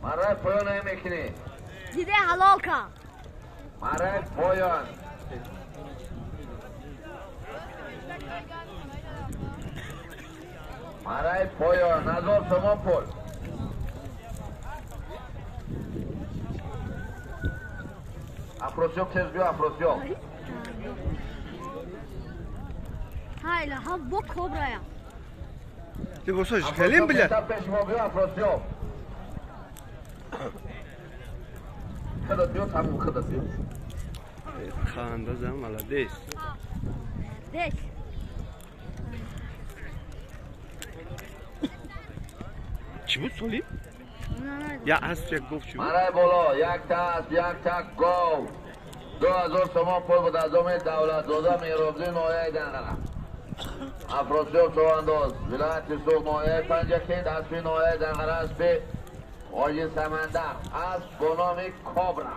Марай поён намекунӣ. Диде ҳалол ка. Марай поён. Марай поён. 1000 сомон пул. Афросиёб тез биё, Афросиёб. Хайла, ҳа бо кобрая. Либосош хелим билет. Пеш мо биё, Афросиёб. Худат биё, тамом худат биё. Хандаза молодец. Дес. Чӣ буд соли? Я асп як гов чӣ буд? Марай боло, як та асп, як та гов. 2000 сомон пул буд аз оми Давлатзода Меҳробзӣ, ноҳияи Данғара. Афросиёб Човандоз, вилояти Суғд, ноҳияи Панҷакент, аспи ноҳияи Данғара, аспи Ҳоҷи Самандар, асп бо номи Кобра.